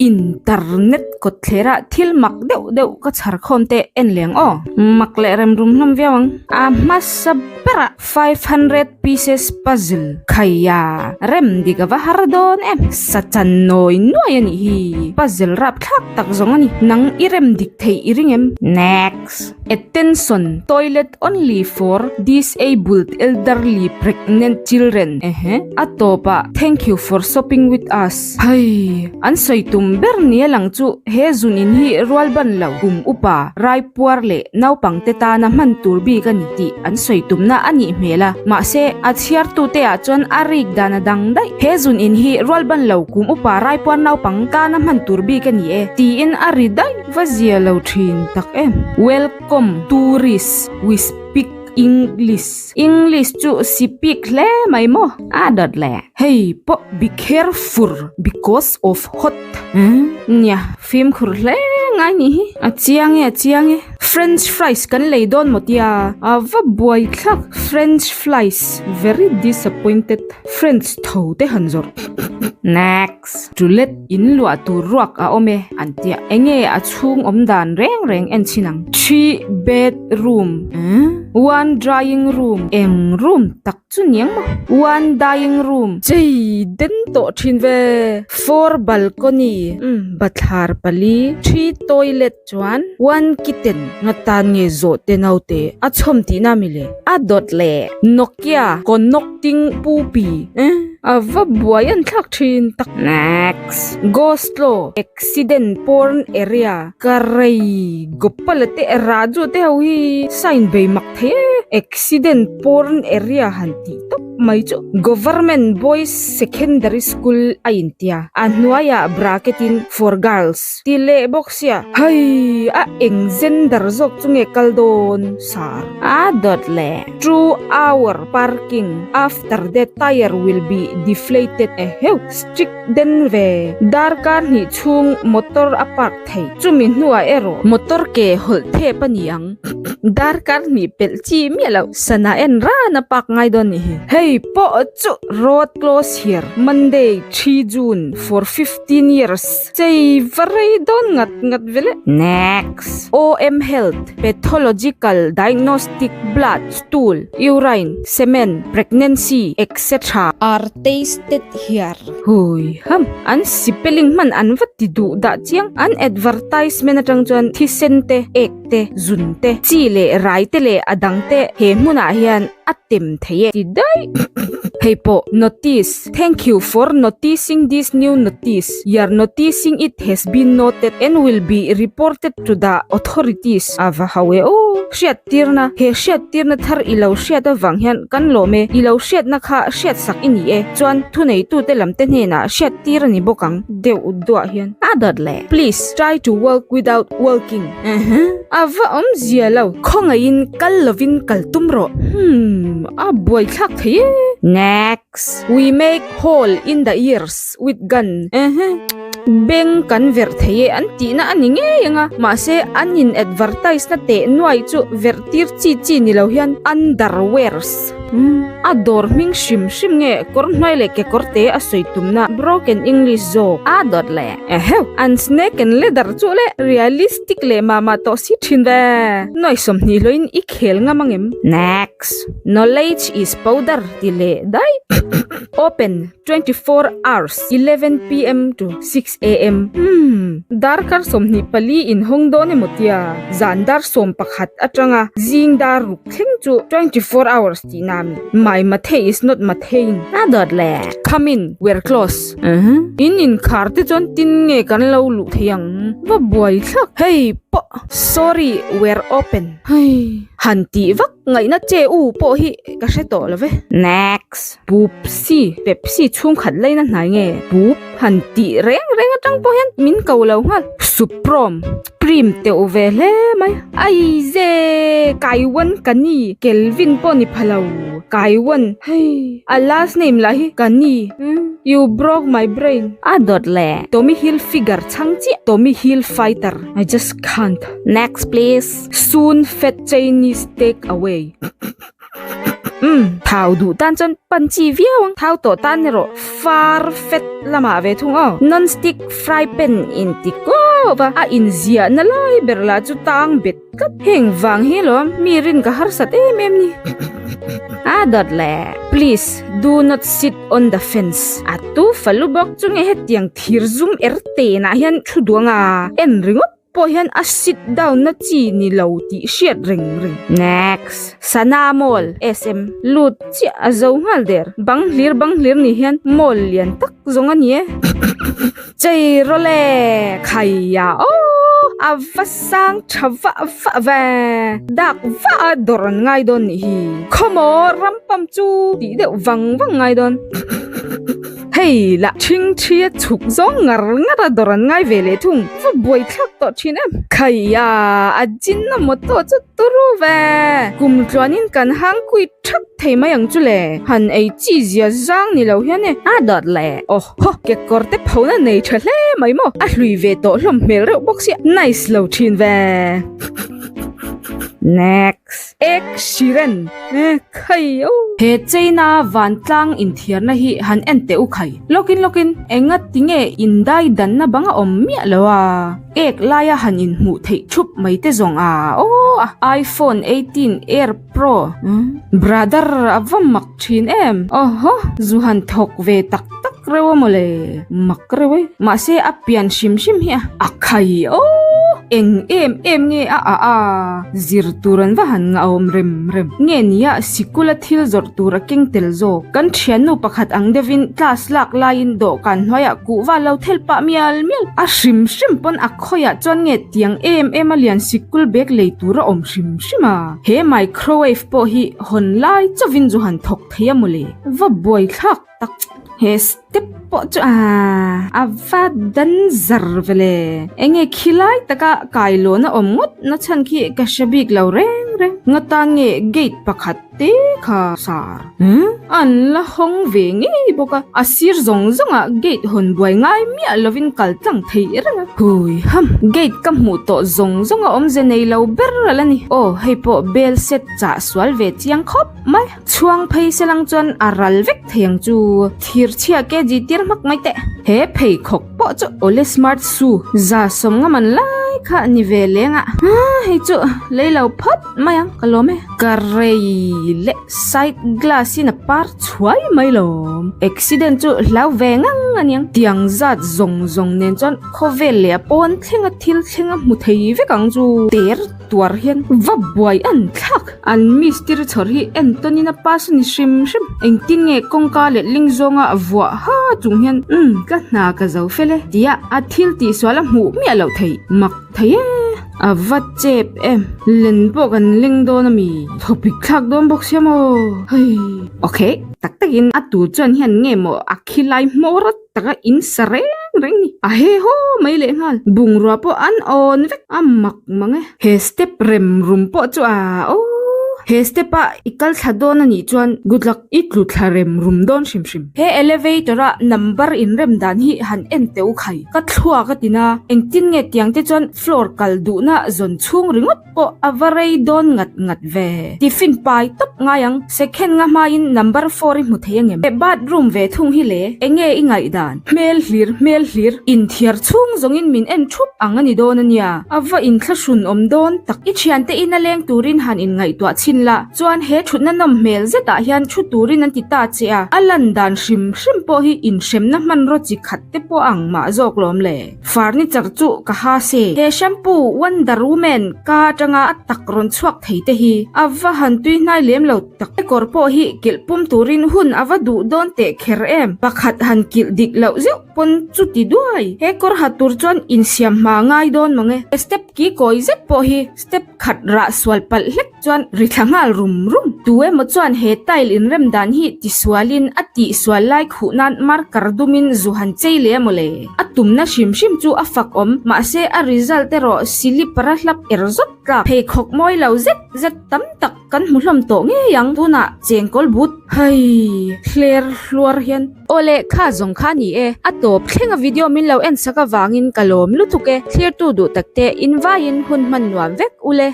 Internet kawtthlerah thil mak deuh deuh ka chhar khawm te en leng aw. Mak leh rem rum hlawm viau ang. A hmasa berah 500 pieces puzzle khaia rem dik a va har dawn em. Sa chan nawi nuai a nih hi. Puzzle rapthlak tak zawng a ni. Nang i rem dik theih i ring em? Next. Attention, toilet only for disabled elderly pregnant children ehe a tawpah thank you for shopping with us hei an sawi tum ber nia lang chu he zun in hi rual ban lo kum upa raipuar leh naupang te tana hman tur bik a ni tih an sawi tumna a nih hmel a mahse a chhiartute ah chuan a rik dan a dang daih he zun in hi rual ban lo kum upa raipuar naupang tana hman tur bik a ni e tiin a ri daih. Va zia lo thin tak em. Welcome tourist we speak English. English chu sipik hle mai maw? A dawt le. Hei pawh be careful because of hot. Nia fimkhur hle ngai nih hi. A chiang e a chiang e. French fries kan lei dawn maw tia? A va buai thlak. French flies very disappointed. French tho te han zawrh. Next. To let In luah tur ruak a awm e an tia. Enge a chhung awm dan reng reng en chhin ang. Three bed room one drying room eng room tak chu niang maw one dying room chei den tawh thin ve four balcony umm bathlar pali three toilet chuan one kitten nga tan nge zawh te naute a chhawm tihna mi le a dawt leh Nokia connecting pupi eh. A va buai an thlak thin tak. Next. Goslow accident porn area ka rei Gopala te Raju te ho hi sign bei mak thei e. Accident porn area han tih tawp mai chu. Government Boys Secondary School a intia. A hnuaiah bracket in for girls. Ti leh bawk sia. Hei a eng gender zawk chu nge kal dawn sar. A dawt leh. 2 hour parking after the tyre will be deflated e heu strict den ve. Darkar hnih chhung motor a park thei. Chumi hnuah erawh motor ke hawlh thep a ni ang. Darkar hnih pelh chi miah loh sana en ran a park ngai dawn nih hi. Hei pawh chu road close here Monday 3 June for 15 years. Chei va rei dawn ngat ngat ve le. Next. OM Health, Pathological Diagnostic Blood, Stool, Urine, Semen, Pregnancy, etc. Are tasted here. Hui ham. An sipelling hman an va ti duh dah chiang. An advertisement atang chuan thisen te, ek te, zun te, chi leh rai te leh a dang te he hmunah hian a tem thei e ti daih. Hei pawh notice, Thank you for noticing this new notice. Your noticing it has been noted and will be reported to the authorities. A va hau e aw. Hriattirna, He hriattirna thar i lo hriat avang hian kan lawm e. I lo hriatna kha hriatsak i ni e. Chuan thuneitute lamte hnenah hriattir a ni bawk ang. Deuh duah hian a dawt leh. Please try to walk without walking. A va awm zia lo. Khawngaihin kal lovin kal tum rawh. Hmm, a buaithlak thei e. Next, we make hole in the ears with gun. Beng kan verh thei e an tihna a ni ngei ang a. Mahse, an in advertise na teh nuai chu verh tir chi chi ni lo hian underwears. A dawr hming hrim hrim nge kawr hnuai leh kekawr te a sawi tumna broken English zawk a dawt leh eheu an snake and ladder chu le realistic leh mah mah tawh si thin ve. Nuai 20 hlawhin i khel ngam angem? Next. Knowledge is powder ti leh daih. Open 24 hours 11 pm to 6 am Umm darkar 24 in hawng dawn emaw tia zan dar 11 atanga zing dar ruk thleng chu 24 hours tih na mi My Mathe is not Mathein a dawt le. Come in we're close In inkhar te chuan tin nge kan lo luh thei ang va buai thlak hei pawh Sorry we're open Hei han tih vak ngaihna che u pawh hi ka hre tawh lo ve. Next. Pupsi, Pepsi chhungkhat laina hnai nge pup han tih reng reng atang pawh hian min ko lo nghal. Suprom, Prim teuh ve hle mai. Aize, Kaiwan ka ni, Kelvin pawh ni pha lo. Kaiwan, hei, a last name lah hi ka ni. You broke my brain. A dawt le. Tommy Hilfiger chhang chiah. Tommy Hilfighter. I just can't. Next please. Soon fat Chinese take away. Umm, thau duh tan chuan pan chi viau ang. Thau tawh tan erawh far fet lamah ve thung aw. Non stick fry pan in ti kuau va, a inziahna lai ber lah chu tang bet tlat. Heng vang hi lawm mi rin ka harsat em em ni. A dawt le. Please do not sit on the fence. A tu falu bawk chu nge hetiang thir zum er tenah hian thu duang a en ringawt pawh hian a sit down na chi ni lo tih hriat reng reng. Next. Sana Mall, SM, lut chiah a zo nghal der. Bang hlir bang hlir ni hian mall lian tak zawng a ni e. Chei rawle khaia aw a va sang tha vah vah ve dak vah a dawr an ngai dawn nih hi khawmaw ram pam chu tih deuh vang vang ngai dawn hei lah thing thi a chhuk zawng ngar ngar a dawr an ngai ve leh thung va buai thlak tawh thin em khaia a jin a motor chu turu ve kum tluanin kan hang kui thak thei mai ang chu le han ei chi zia zang ni lo hian e a dawt le aw. Haw, kekawr te phona nei tha hle mai maw? A hlui ve tawh hlawm hmel reuh bawk sia. Nice lo thin ve. Next. Ek Sheeran. Eh, khai o. He China vantlang inthiarna hi han en teh u khai. Lawkin lawkin, enga tinge indai danna bang a awm miah lo a? Ek laia han inhmuh theih thup mai te zawng a aw a. iPhone 18 Air Pro. Brother a va mak thin em. Awhaw, zu han thawk ve tak tak reuh a mawle. Mak reuh e. Mahse a pian hrim hrim hi a a khai aw. Eng em em nge a a a. Zir tur an va han ngahawm rem rem. Nge nia sikula thil zawrh tur a keng tel zawk. Kan thiannu pakhat ang deuhin class lak laiin dawhkan hnuaiah kuhva lo thel pah mial mial. A hrim hrim pawn a khawiah chuan nge tiang em em a lian sikul bag lei tur a awm hrim hrim a. He microwave pawh hi hawn lai chauhin zu han thawk thei a mawle. Va buai thlak tak. He step pawh chu aaa a va dan zar vele. Enge khilai taka kailawn a awm ngawt na chhan khi ka hre bik lo reng reng. Nga tan nge gate pakhat te kha sar. Huh? An la hawng ve ngei bawk a. A sir zawng zawngah gate hawn buai ngai miah lovin kal tlang thei reng a. Hui ham! Gate ka hmuh tawh zawng zawng a awmze nei lo ber a la ni. Aw hei pawh bel set chah sual ve chiang khawp mai. Chhuang phei se lang chuan a ral vek thei ang chu. Thir chhia kg tir hmak mai teh. He pheikhawk pawh chu awle smart shoe za sawm nga man lai kha a ni ve leng a. Hei chu lei lo phawt mai ang ka lawm e. Ka rei leh side glass in a par chhuai mai lawm. Accident chu hlau ve ngang a niang. Tiang zat zawng zawng nen chuan khawvel leh a pawn thlenga thil thlenga hmu thei vek ang chu. Ter tuar hian va buai an thlak. An mistiri chhawr hi entawnin a pass a ni hrim hrim. Engtin nge kawngka leh ling zawnga vuah ha chung hian umm ka hna ka zo fel e tia a thil tihsual a hmuh miah loh theih mak thei e. A va chep em. Len pawh kan leng dawn a mi. Thawpik thlak dawn bawk sia maw. Hei. Ok, tak takin a tu chuan hian nge maw a khilai hmawr a taka in sa reng reng ni. A he haw mai leh nghal. Bungrua pawh an awn vek a mak mang e. He step rem rum pawh chu a aw. He step a i kal thla dawn a nih chuan good luck i tlu thla rem rum dawn hrim hrim. He elevator a number inrem dan hi han en teh u khai. Ka thluak a tin a, engtin nge tiang te chuan floor kal duhna zawn chhung ringawt pawh a va rei dawn ngat ngat ve. Tiffin pai tawp ngai ang, second nga hmain number four i hmu thei angem? He bathroom ve thung hi le, enge i ngaihdan? Hmel hlir hmel hlir, inthiar chhung zawngin min en thup ang a ni dawn a nia, a va inthlahrun awm dawn tak. I thiante ina leng turin han inngaihtuah chhin la, chuan he thutna nawm hmel zetah hian thu turin an ti ta che a, a lan dan hrim hrim pawh hi inhremna hmanraw chi khat te pawh ang mah zawk lawm le. Furniture chu ka ha se. He shampoo Wonder Woman ka atanga a tak rawn chhuak thei te hi a va han tui hnai lem lo tak. He kawr pawh hi kilh pum turin hun a va duh dawn teh kher em. Pakhat han kilh dik loh zeuh pawn chu ti duai. He kawr ha tur chuan insiam hma ngai dawn mang e. He step ki kawi zet pawh hi step khat rah sual palh hlek chuan ri thla nghal rum rum. Tu emaw chuan he tile inrem dan hi tisualin a tihsual lai khuh nan marker dumin zu han chei leh emaw le? A tumna hrim hrim chu a fak awm, mahse a result erawh silipar a hlap er zawt tlak. Pheikhawk mawi lo zet zet tam tak kan hmu hlawm tawh ngei ang. Tunah chengkawl but hei hler hluar hian. Awle, kha zawng kha ni e. A tawp thlenga video min lo en sak avangin ka lawm lutuk e. Thlirtu duh takte invaiin hun hman nuam vek ule.